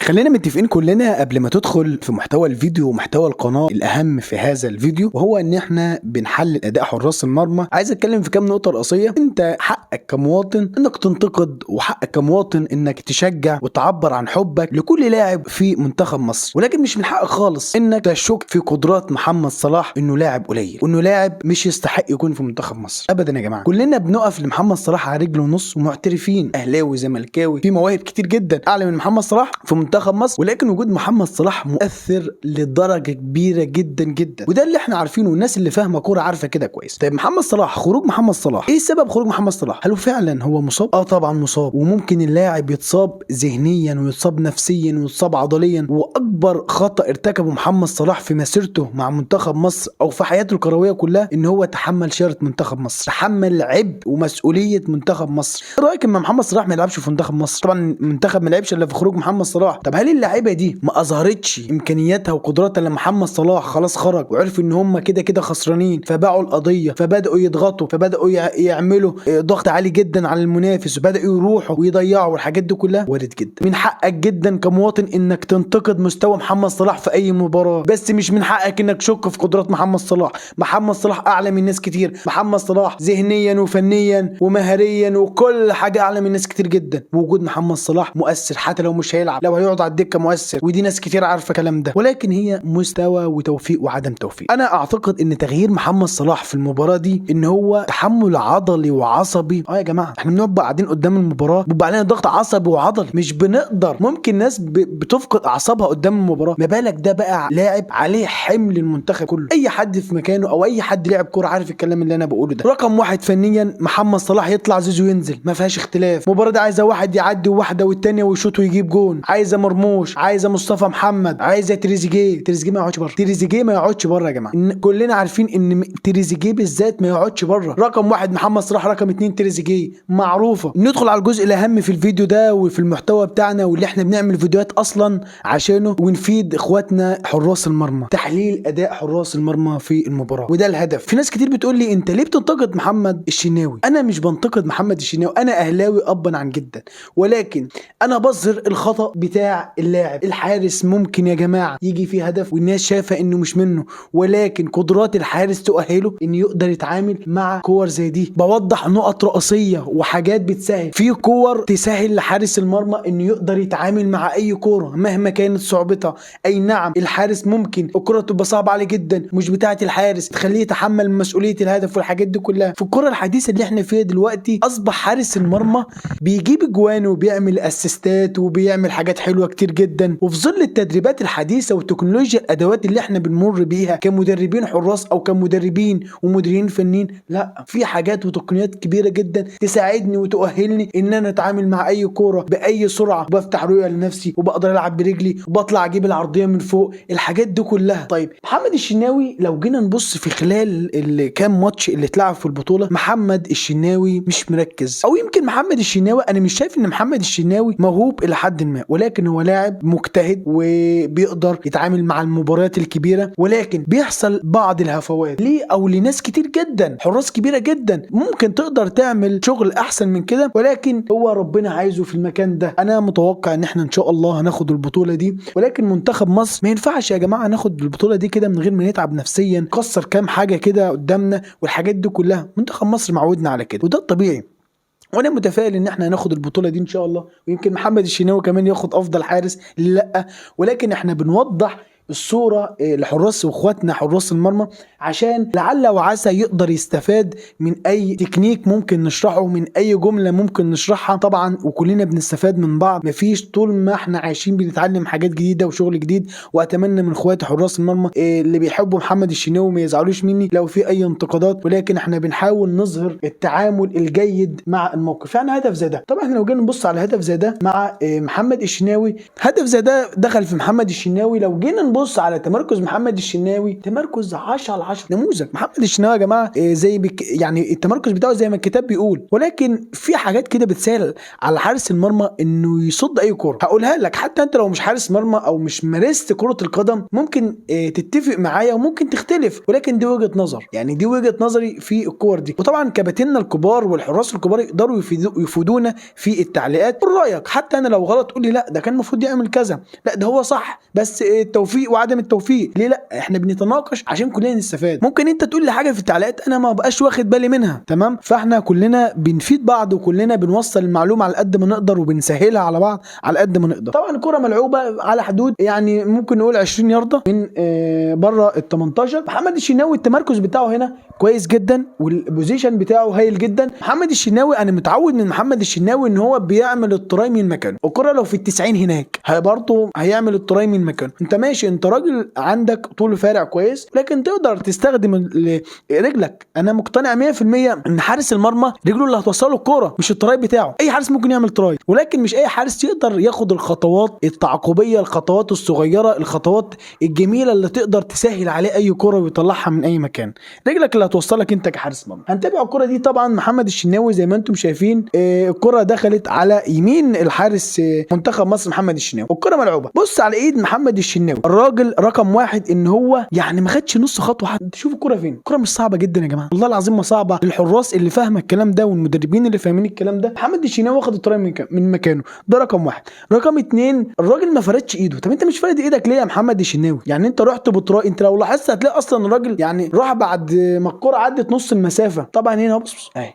خلينا متفقين كلنا قبل ما تدخل في محتوى الفيديو ومحتوى القناة، الأهم في هذا الفيديو وهو إن احنا بنحلل أداء حراس المرمى. عايز أتكلم في كام نقطة رئيسية. أنت حقك كمواطن إنك تنتقد، وحقك كمواطن إنك تشجع وتعبر عن حبك لكل لاعب في منتخب مصر، ولكن مش من حقك خالص إنك تشك في قدرات محمد صلاح إنه لاعب قليل وإنه لاعب مش يستحق يكون في منتخب مصر أبدا. يا جماعة كلنا بنقف لمحمد صلاح على رجل ونص ومعترفين، أهلاوي زملكاوي، في مواهب كتير جدا أعلى من محمد صلاح في منتخب مصر، ولكن وجود محمد صلاح مؤثر لدرجة كبيرة جدا جدا، وده اللي احنا عارفينه والناس اللي فاهمه كورة عارفه كده كويس. طيب محمد صلاح، خروج محمد صلاح، ايه سبب خروج محمد صلاح؟ هل هو فعلا هو مصاب؟ اه طبعا مصاب، وممكن اللاعب يتصاب ذهنيا ويتصاب نفسيا ويتصاب عضليا. واكبر خطا ارتكبه محمد صلاح في مسيرته مع منتخب مصر او في حياته الكروية كلها ان هو تحمل شارة منتخب مصر، تحمل عبء ومسؤولية منتخب مصر. ايه رايك ان محمد صلاح ما يلعبش في منتخب مصر؟ طبعا المنتخب ما لعبش الا في خروج محمد صلاح. طب هل اللعيبة دي ما اظهرتش امكانياتها وقدراتها لما محمد صلاح خلاص خرج وعرفوا ان هم كده كده خسرانين، فباعوا القضية، فبداوا يضغطوا، فبداوا يعملوا ضغط عالي جدا على المنافس، وبداوا يروحوا ويضيعوا والحاجات دي كلها؟ وارد جدا. من حقك جدا كمواطن انك تنتقد مستوى محمد صلاح في اي مباراة، بس مش من حقك انك تشك في قدرات محمد صلاح. محمد صلاح اعلى من ناس كتير، محمد صلاح ذهنيا وفنيا ومهاريا وكل حاجة اعلى من ناس كتير جدا. وجود محمد صلاح مؤثر حتى لو مش هيلعب، لو هيقعد على الدكة مؤثر، ودي ناس كتير عارفه الكلام ده، ولكن هي مستوى وتوفيق وعدم توفيق. انا اعتقد ان تغيير محمد صلاح في المباراة دي ان هو تحمل عضلي وعصبي. يا جماعة احنا بنبقى قاعدين قدام المباراة بيبقى علينا ضغط عصبي وعضلي، مش بنقدر. ممكن ناس بتفقد اعصابها قدام المباراة، ما بالك ده بقى لاعب عليه حمل المنتخب كله. اي حد في مكانه او اي حد لعب كورة عارف الكلام اللي انا بقوله ده. رقم واحد فنيا محمد صلاح يطلع زيزو ينزل، ما فيهاش اختلاف. المباراة دي عايزه واحد يعدي واحدة والتانية ويشوط ويجيب جون، عايزه مرموش، عايزه مصطفى محمد، عايزه تريزيجيه. تريزيجيه ما يقعدش بره، تريزيجيه ما يقعدش بره يا جماعة. كلنا عارفين ان تريزيجيه بالذات ما يقعدش بره. رقم واحد محمد صلاح، رقم اتنين تريزيجيه، معروفة. ندخل على الجزء الاهم في الفيديو ده وفي المحتوى بتاعنا واللي احنا بنعمل فيديوهات اصلا عشانه، ونفيد اخواتنا حراس المرمى، تحليل اداء حراس المرمى في المباراة، وده الهدف. في ناس كتير بتقول لي انت ليه بتنتقد محمد الشناوي؟ انا مش بنتقد محمد الشناوي، انا اهلاوي ابا عن جدا، ولكن انا بظهر الخطا بتاع اللاعب. الحارس ممكن يا جماعة يجي فيه هدف والناس شايفه انه مش منه، ولكن قدرات الحارس تؤهله انه يقدر يتعامل مع كور زي دي. بوضح نقط رئيسية وحاجات بتسهل في كور تسهل لحارس المرمى انه يقدر يتعامل مع اي كورة مهما كانت صعوبتها. اي نعم الحارس ممكن الكره تبقى صعبة عليه جدا، مش بتاعه الحارس، تخليه يتحمل مسؤولية الهدف والحاجات دي كلها. في الكره الحديثة اللي احنا فيها دلوقتي اصبح حارس المرمى بيجيب اجوان وبيعمل اسيستات وبيعمل حاجات حلوة كتير جدا. وفي ظل التدريبات الحديثة وتكنولوجيا الادوات اللي احنا بنمر بيها كمدربين حراس او كمدربين ومديرين فنيين، لا في حاجات وتقنيات كبيرة جدا تساعدني وتؤهلني ان انا اتعامل مع اي كورة باي سرعة، وبفتح رؤية لنفسي، وبقدر العب برجلي، وبطلع اجيب العرضية من فوق، الحاجات دي كلها. طيب محمد الشناوي لو جينا نبص في خلال الكام ماتش اللي اتلعب في البطولة، محمد الشناوي مش مركز، او يمكن محمد الشناوي انا مش شايف ان محمد الشناوي موهوب الى حد ما، ولكن هو لاعب مجتهد وبيقدر يتعامل مع المباريات الكبيرة، ولكن بيحصل بعض الهفوات ليه او لناس كتير جدا، حراس كبيرة جدا ممكن تقدر تعمل شغل احسن من كده، ولكن هو ربنا عايزه في المكان ده. انا متوقع ان احنا ان شاء الله هناخد البطولة دي، ولكن منتخب مصر ما ينفعش يا جماعة ناخد البطولة دي كده من غير ما نتعب نفسيا، نكسر كام حاجة كده قدامنا والحاجات دي كلها. منتخب مصر معودنا على كده وده الطبيعي، وانا متفائل ان احنا هناخد البطولة دي ان شاء الله، ويمكن محمد الشناوي كمان ياخد افضل حارس، لا ولكن احنا بنوضح الصورة لحراس واخواتنا حراس المرمى عشان لعل وعسى يقدر يستفاد من اي تكنيك ممكن نشرحه، من اي جملة ممكن نشرحها طبعا، وكلنا بنستفاد من بعض. مفيش طول ما احنا عايشين بنتعلم حاجات جديدة وشغل جديد. واتمنى من اخواتي حراس المرمى اللي بيحبوا محمد الشناوي ما يزعلوش مني لو في اي انتقادات، ولكن احنا بنحاول نظهر التعامل الجيد مع الموقف. يعني هدف زي ده، طبعا احنا لو جينا نبص على هدف زي ده مع محمد الشناوي، هدف زي ده دخل في محمد الشناوي. لو جينا نبص نبص على تمركز محمد الشناوي، تمركز 10 على 10، نموذج محمد الشناوي يا جماعة. زي يعني التمركز بتاعه زي ما الكتاب بيقول، ولكن في حاجات كده بتسهل على حارس المرمى انه يصد اي كورة. هقولها لك حتى انت لو مش حارس مرمى او مش مارست كره القدم، ممكن تتفق معايا وممكن تختلف، ولكن دي وجهه نظر، يعني دي وجهه نظري في الكور دي. وطبعا كباتننا الكبار والحراس الكبار يقدروا يفيدونا في التعليقات. قول رايك، حتى انا لو غلط قول لي لا ده كان المفروض يعمل كذا، لا ده هو صح، بس التوفيق وعدم التوفيق. ليه لا؟ احنا بنتناقش عشان كلنا نستفاد. ممكن انت تقول لي حاجة في التعليقات انا ما بقاش واخد بالي منها، تمام؟ فاحنا كلنا بنفيد بعض وكلنا بنوصل المعلومة على قد ما نقدر وبنسهلها على بعض على قد ما نقدر. طبعا الكره ملعوبه على حدود يعني ممكن نقول 20 يارده من بره ال 18. محمد الشناوي التمركز بتاعه هنا كويس جدا، وال position بتاعه هايل جدا. محمد الشناوي انا متعود من محمد الشناوي ان هو بيعمل ال try من مكانه. الكره لو في ال90 هناك برضه هيعمل ال try من مكانه. انت ماشي، انت راجل عندك طول فارع كويس، لكن تقدر تستخدم رجلك. انا مقتنع 100% ان حارس المرمى رجله اللي هتوصله الكورة مش ال try بتاعه. اي حارس ممكن يعمل try، ولكن مش اي حارس يقدر ياخد الخطوات التعاقبيه، الخطوات الصغيرة، الخطوات الجميلة اللي تقدر تسهل عليه اي كورة ويطلعها من اي مكان. رجلك اللي هتوصلك انت كحارس مرمى. هنتابع الكره دي. طبعا محمد الشناوي زي ما انتم شايفين، الكره دخلت على يمين الحارس منتخب مصر محمد الشناوي، الكره ملعوبه. بص على ايد محمد الشناوي، الراجل رقم واحد ان هو يعني ما خدش نص خطوة حتى. شوف الكره فين. الكره مش صعبة جدا يا جماعة، والله العظيم ما صعبة للحراس اللي فاهمه الكلام ده والمدربين اللي فاهمين الكلام ده. محمد الشناوي واخد ال try من مكانه، ده رقم واحد. رقم اتنين، الراجل ما فردش ايده. طب انت مش فارد ايدك ليه يا محمد الشناوي؟ يعني انت رحت ب try، انت لو لاحظت هتلاقي اصلا الراجل يعني راح بعد ما الكره عدت نص المسافة. طبعا هنا بص اهي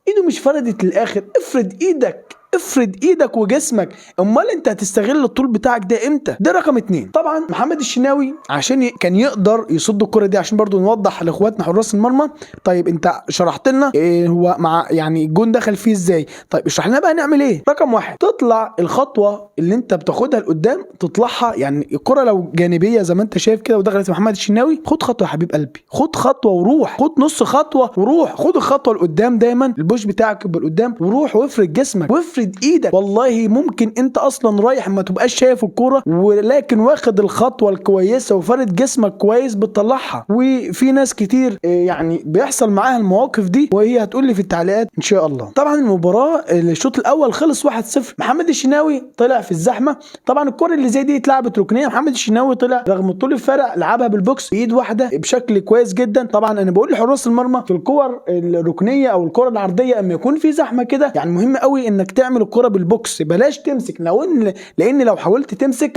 ايده مش فردت للاخر. افرد ايدك، افرد ايدك وجسمك، امال انت هتستغل الطول بتاعك ده امتى؟ ده رقم اتنين. طبعا محمد الشناوي عشان كان يقدر يصد الكره دي، عشان برضو نوضح لاخواتنا حراس المرمى. طيب انت شرحت لنا ايه هو مع يعني الجون دخل فيه ازاي، طيب اشرح لنا بقى نعمل ايه. رقم واحد، تطلع الخطوة اللي انت بتاخدها لقدام تطلعها، يعني الكره لو جانبيه زي ما انت شايف كده ودخلت في محمد الشناوي، خد خطوة يا حبيب قلبي، خد خطوة وروح، خد نص خطوة وروح، خد الخطوة لقدام دايما، ال push بتاعك يبقى لقدام، وروح وافرد جسمك وافرد ايدك. والله ممكن انت اصلا رايح ما تبقاش شايف الكورة، ولكن واخد الخطوة الكويسة وفارد جسمك كويس بتطلعها. وفي ناس كتير يعني بيحصل معاها المواقف دي، وهي هتقول لي في التعليقات ان شاء الله. طبعا المباراة الشوط الاول خلص 1-0. محمد الشناوي طلع في الزحمة. طبعا الكره اللي زي دي اتلعبت ركنيه، محمد الشناوي طلع رغم طول الفرق لعبها بالبوكس بايد واحدة بشكل كويس جدا. طبعا انا بقول لحراس المرمى في الكور الركنيه او الكره العرضية اما يكون في زحمة كده، يعني مهم قوي انك تعمل الكره بالبوكس، بلاش تمسك، لان لو حاولت تمسك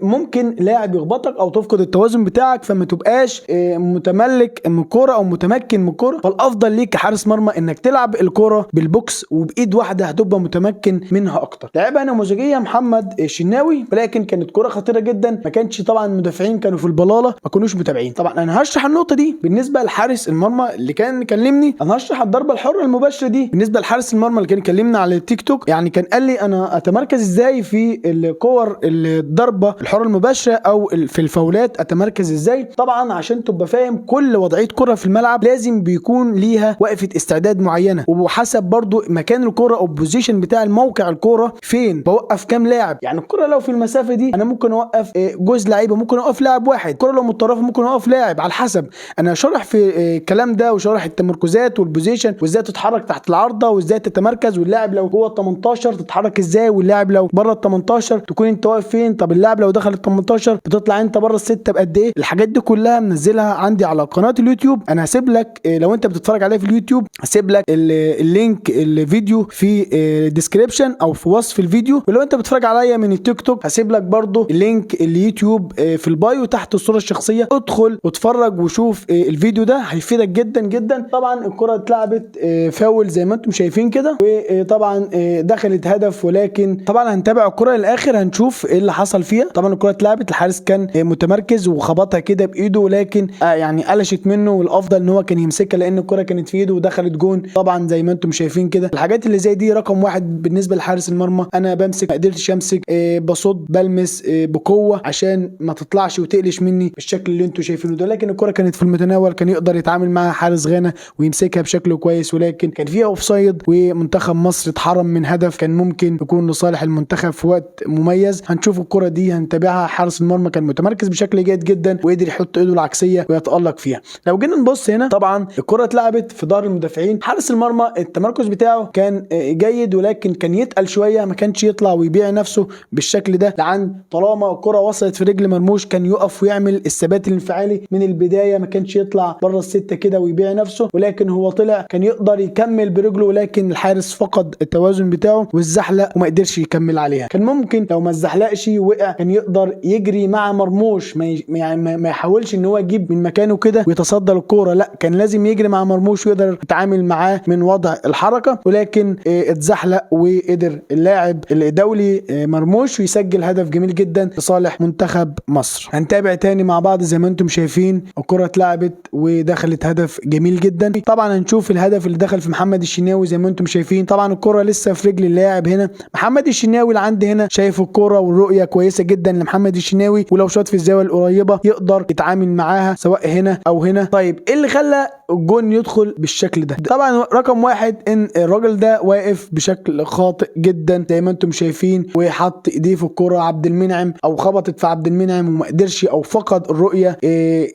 ممكن لاعب يخبطك او تفقد التوازن بتاعك، فما تبقاش متملك من الكورة او متمكن من الكورة. فالافضل ليك كحارس مرمى انك تلعب الكورة بالبوكس وبايد واحدة، هتبقى متمكن منها اكتر. لعبها نموذجيه محمد الشناوي، ولكن كانت كره خطيرة جدا، ما كانش طبعا المدافعين كانوا في البلاله، ما كانوش متابعين. طبعا انا هشرح النقطة دي بالنسبة لحارس المرمى اللي كان كلمني، انا هشرح الضربة الحرة المباشرة دي بالنسبة لحارس المرمى اللي كان كلمني على التيك توك، يعني كان قال لي انا اتمركز ازاي في الكور الضربة الحرة المباشرة او في الفاولات اتمركز ازاي. طبعا عشان تبقى فاهم، كل وضعية كره في الملعب لازم بيكون ليها وقفه استعداد معينة، وحسب برضو مكان الكره او ال position بتاع الموقع الكورة فين، بوقف كام لاعب. يعني الكره لو في المسافة دي انا ممكن اوقف جوز لعيبة، ممكن اوقف لاعب واحد، الكره لو متطرفة ممكن اوقف لاعب، على حسب. انا شرح في الكلام ده وشرح التمركزات وال position وازاي تتحرك تحت العارضة وازاي تتمركز، واللاعب لو جوه ال 18 تتحرك ازاي، واللاعب لو بره ال 18 تكون انت واقف فين، طب اللاعب لو دخل ال 18 بتطلع انت بره الستة بقد ايه. الحاجات دي كلها منزلها عندي على قناة اليوتيوب. انا هسيب لك لو انت بتتفرج عليها في اليوتيوب هسيب لك ال link الفيديو في ال description او في وصف الفيديو، ولو انت بتتفرج عليا من التيك توك هسيب لك برضو ال link اليوتيوب في ال bio تحت الصورة الشخصية. ادخل واتفرج وشوف الفيديو ده هيفيدك جدا جدا. طبعا الكره اتلعبت فاول زي ما انتم شايفين كده، وطبعا دخلت هدف، ولكن طبعا هنتابع الكره للاخر هنشوف ايه اللي حصل فيها. طبعا الكره اتلعبت، الحارس كان متمركز وخبطها كده بايده، ولكن يعني قلشت منه، والافضل ان هو كان يمسكها لان الكره كانت في ايده ودخلت جون. طبعا زي ما انتم شايفين كده الحاجات اللي زي دي رقم واحد بالنسبة لحارس المرمى. انا بمسك، ما قدرتش امسك، بصد، بلمس بقوة عشان ما تطلعش وتقلش مني بالشكل اللي انتم شايفينه ده. لكن الكره كانت في المتناول، كان يقدر يتعامل معاها حارس غانا ويمسكها بشكل كويس، ولكن كان فيها offside، ومنتخب مصر اتحرم من هدف. هدف كان ممكن يكون لصالح المنتخب في وقت مميز. هنشوف الكره دي هنتابعها، حارس المرمى كان متمركز بشكل جيد جدا وقدر يحط ايده العكسيه ويتالق فيها. لو جينا نبص هنا طبعا الكره اتلعبت في ظهر المدافعين، حارس المرمى التمركز بتاعه كان جيد ولكن كان يتقل شوية، ما كانش يطلع ويبيع نفسه بالشكل ده لعند طالما الكره وصلت في رجل مرموش كان يقف ويعمل الثبات الانفعالي من البداية، ما كانش يطلع بره الستة كده ويبيع نفسه، ولكن هو طلع كان يقدر يكمل برجله، ولكن الحارس فقد التوازن بتاعه والزحلق وما قدرش يكمل عليها. كان ممكن لو ما اتزحلقش وقع كان يقدر يجري مع مرموش، ما يحاولش ان هو يجيب من مكانه كده ويتصدى للكورة، لا كان لازم يجري مع مرموش ويقدر يتعامل معاه من وضع الحركة، ولكن اتزحلق وقدر اللاعب الدولي مرموش ويسجل هدف جميل جدا لصالح منتخب مصر. هنتابع تاني مع بعض زي ما انتم شايفين الكره اتلعبت ودخلت هدف جميل جدا. طبعا هنشوف الهدف اللي دخل في محمد الشناوي زي ما انتم شايفين، طبعا الكره لسه في رجل اللاعب هنا محمد الشناوي اللي عندي هنا، شايف الكره والرؤية كويسة جدا لمحمد الشناوي، ولو شاط في الزاوية القريبة يقدر يتعامل معاها سواء هنا او هنا. طيب ايه اللي خلى الجون يدخل بالشكل ده؟ طبعا رقم واحد ان الراجل ده واقف بشكل خاطئ جدا زي ما انتم شايفين، وحط ايديه في الكره عبد المنعم او خبطت في عبد المنعم وما قدرش او فقد الرؤية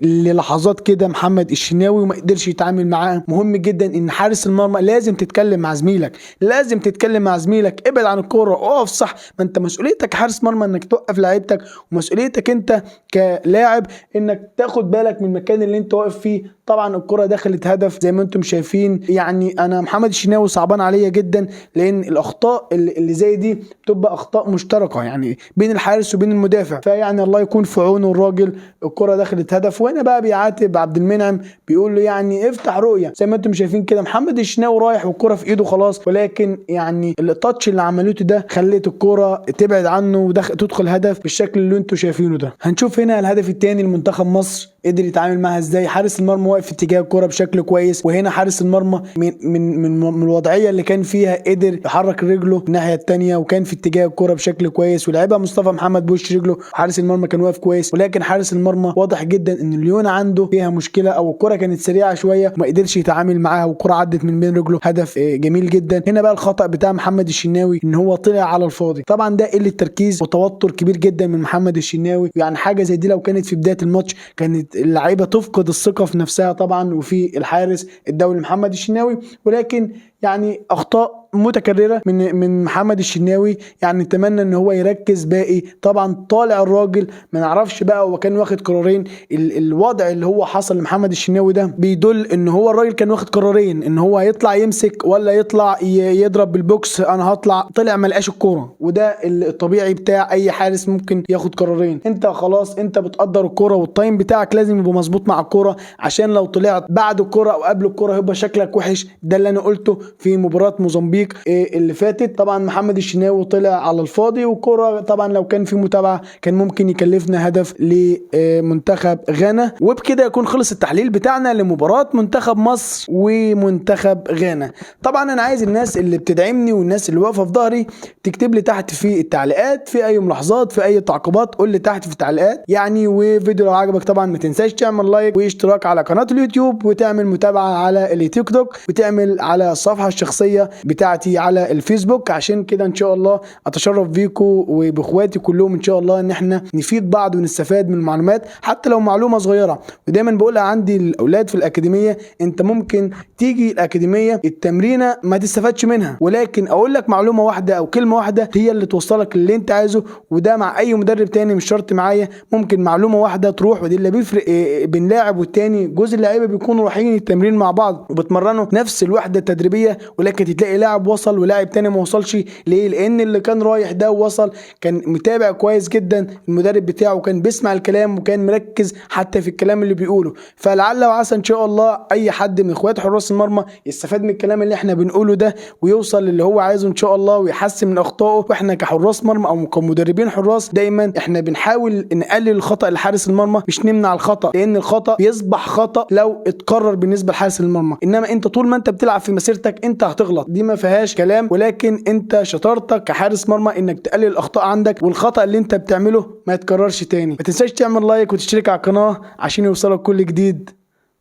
للحظات كده محمد الشناوي وما قدرش يتعامل معاه. مهم جدا ان حارس المرمى لازم تتكلم مع زميلك، لازم تتكلم مع زميلك، ابعد عن الكورة، اقف صح، ما انت مسؤوليتك حارس مرمى انك توقف لعيبتك، ومسؤوليتك انت كلاعب انك تاخد بالك من المكان اللي انت واقف فيه. طبعا الكره دخلت هدف زي ما انتم شايفين. يعني انا محمد الشناوي صعبان عليا جدا، لان الاخطاء اللي زي دي بتبقى اخطاء مشتركة يعني بين الحارس وبين المدافع، فيعني الله يكون في عونه الراجل. الكره دخلت هدف، وهنا بقى بيعاتب عبد المنعم بيقول له يعني افتح رؤية. زي ما انتم شايفين كده محمد الشناوي رايح والكره في ايده خلاص، ولكن يعني التاتش اللي عملته ده خلت الكره تبعد عنه وتدخل هدف بالشكل اللي انتم شايفينه ده. هنشوف هنا الهدف الثاني لمنتخب مصر قدر يتعامل معاها ازاي. حارس المرمى واقف في اتجاه الكره بشكل كويس، وهنا حارس المرمى من من من, من الوضعية اللي كان فيها قدر يحرك رجله الناحية الثانية وكان في اتجاه الكره بشكل كويس، ولعبها مصطفى محمد بوش رجله، حارس المرمى كان واقف كويس، ولكن حارس المرمى واضح جدا ان الليونه عنده فيها مشكلة او الكره كانت سريعة شوية وما قدرش يتعامل معاها والكره عدت من بين رجله. هدف جميل جدا. هنا بقى الخطا بتاع محمد الشناوي ان هو طلع على الفاضي، طبعا ده قلة تركيز وتوتر كبير جدا من محمد الشناوي. يعني حاجة زي دي لو كانت في بداية الماتش كانت اللعيبة تفقد الثقة في نفسها طبعا وفي الحارس الدولي محمد الشناوي، ولكن يعني اخطاء متكررة من محمد الشناوي. يعني نتمنى ان هو يركز باقي. طبعا طالع الراجل ما نعرفش بقى هو كان واخد قرارين، الوضع اللي هو حصل لمحمد الشناوي ده بيدل ان هو الراجل كان واخد قرارين، ان هو هيطلع يمسك ولا يطلع يضرب بالبوكس. انا هطلع، طلع ما لقاش الكورة، وده الطبيعي بتاع اي حارس ممكن ياخد قرارين. انت خلاص انت بتقدر الكورة وال time بتاعك لازم يبقى مظبوط مع الكورة، عشان لو طلعت بعد الكورة او قبل الكورة هيبقى شكلك وحش. ده اللي انا قلته في مباراة موزمبيق اللي فاتت. طبعا محمد الشناوي طلع على الفاضي، والكرة طبعا لو كان في متابعة كان ممكن يكلفنا هدف لمنتخب غانا. وبكده يكون خلص التحليل بتاعنا لمباراة منتخب مصر ومنتخب غانا. طبعا انا عايز الناس اللي بتدعمني والناس اللي واقفة في ظهري تكتب لي تحت في التعليقات في اي ملاحظات في اي تعقيبات، قول لي تحت في التعليقات يعني. وفيديو لو عجبك طبعا ما تنساش تعمل like واشتراك على قناة اليوتيوب، وتعمل متابعة على التيك توك، وتعمل على الصفحة الشخصية بتاعتي على الفيسبوك. عشان كده ان شاء الله اتشرف بيكم وباخواتي كلهم ان شاء الله ان احنا نفيد بعض ونستفاد من المعلومات حتى لو معلومة صغيرة. ودايما بقولها عندي الاولاد في الاكاديمية، انت ممكن تيجي الاكاديمية التمرينه ما تستفادش منها، ولكن اقول لك معلومة واحدة او كلمة واحدة هي اللي توصلك اللي انت عايزه. وده مع اي مدرب تاني مش شرط معايا، ممكن معلومة واحدة تروح، ودي اللي بيفرق بين لاعب والتاني. جزء اللعيبة بيكونوا رايحين التمرين مع بعض وبتمرنوا نفس الوحدة التدريبية، ولكن تلاقي لاعب وصل ولاعب تاني ما وصلش. ليه؟ لان اللي كان رايح ده وصل كان متابع كويس جدا المدرب بتاعه، كان بيسمع الكلام وكان مركز حتى في الكلام اللي بيقوله. فلعل وعسى ان شاء الله اي حد من اخوات حراس المرمى يستفاد من الكلام اللي احنا بنقوله ده ويوصل للي هو عايزه ان شاء الله ويحسن من اخطائه. واحنا كحراس مرمى او كمدربين حراس دايما احنا بنحاول نقلل الخطا لحارس المرمى، مش نمنع الخطا، لان الخطا بيصبح خطا لو اتكرر بالنسبة لحارس المرمى. انما انت طول ما انت بتلعب في مسيرتك انت هتغلط، دي ما فيهاش كلام، ولكن انت شطارتك كحارس مرمى انك تقلل الاخطاء عندك، والخطا اللي انت بتعمله ما يتكررش تاني. ما تنساش تعمل like وتشترك على القناة عشان يوصلك كل جديد.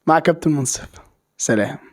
مع كابتن منصف، سلام.